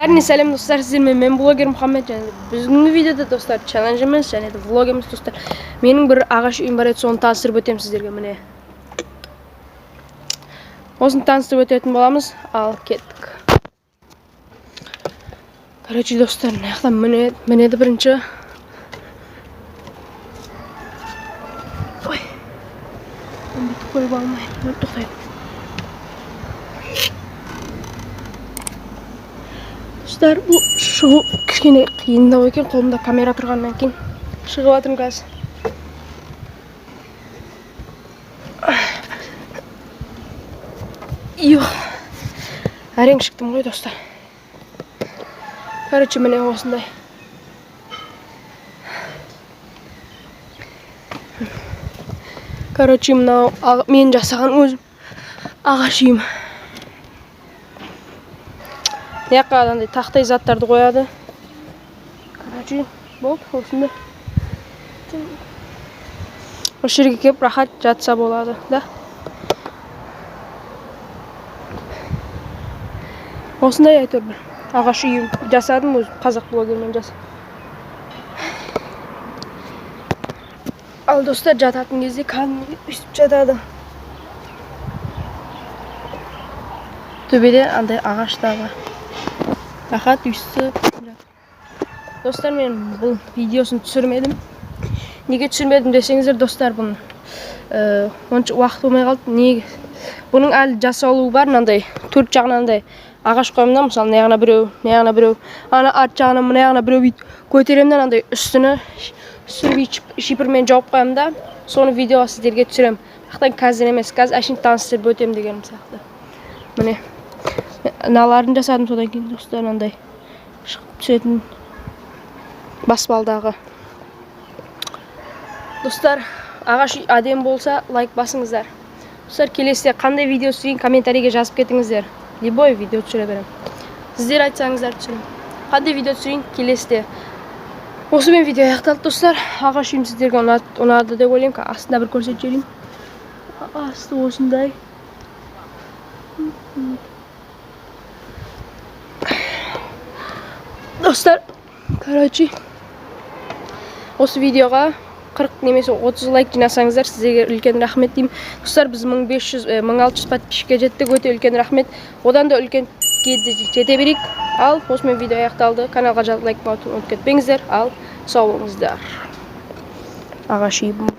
Бәріне сәлем, достар! Сіздермен мен, блогер Мұхаммед. Және де бүгінгі видеода, достар, челлендж емес және де влог емес, достар. Менің бір ағаш үйім бар еді, соны таныстырып өтемін сіздерге. Міне, осыны таныстырып өтетін боламыз. Ал кеттік. Короче, достар, мына жақтан мінеді бірінші. Ой, бүйтіп қойып алмаймын, тоқтайды. Достар, бұл шығу кішкене қиындау екен, қолымда камера тұрғаннан кейін. Шығып жатырмын қазір. Йо, әрең шықтым ғой, достар. Короче, міне, осындай. Короче, мынау мен жасаған өзім ағаш үйім. Мына жаққа андай тақтай заттарды қояды. Короче, болды, осындай. Осы жерге келіп рахат жатса болады да. Осындай әйтеуір бір ағаш үйім жасадым өзім, қазақ блогермен жасадым. Ал, достар, жататын кезде кәдімгідей өйстіп жатады. Төбеде андай ағаш та бар, рахат өйстіп жатыр. Достар, мен бұл видеосын түсірмедім. Неге түсірмедім десеңіздер, достар, бұның онша уақыт болмай қалды. Не, бұның әлі жасалуы бар. Мынандай төрт жағынан андай ағаш қоямын да, мысалы, мына жағына біреу, мына жағына біреу, ана арт жағына, мына жағына біреу, бүйтіп көтеремін да, андай үстіні бүйтіп шипермен жауып қоямын да, соны видеоға сіздерге түсіремін. Бірақтан қазір емес, қазір әшейін таныстырып өтемін дегенім сияқты. Міне, мыналарын жасадым. Содан кейін, достар, мынандай шығып түсетін баспалдағы. Достар, ағаш үй әдемі болса, лайк басыңыздар. Достар, келесіде қандай видео түсірейін, комментарийге жазып кетіңіздер. Любой видео түсіре беремін, сіздер айтсаңыздар, түсіремін. Қандай видео түсірейін келесіде? Осымен видео аяқталды, достар. Ағаш үйім сіздерге ұнады деп ойлаймын. Астында бір көрсетіп жіберейін. Асты осындай. Достар, короче, осы видеоға 40 немесе 30 лайк жинасаңыздар, сіздерге үлкен рахмет деймін. Достар, біз 1500, 1600 подписчикке жеттік, өте үлкен рахмет. Одан да үлкен жете берейік. Ал осымен видео аяқталды. Каналға жазылып, лайк басуды ұмытып кетпеңіздер. Ал сау болыңыздар. Ағаш үйім.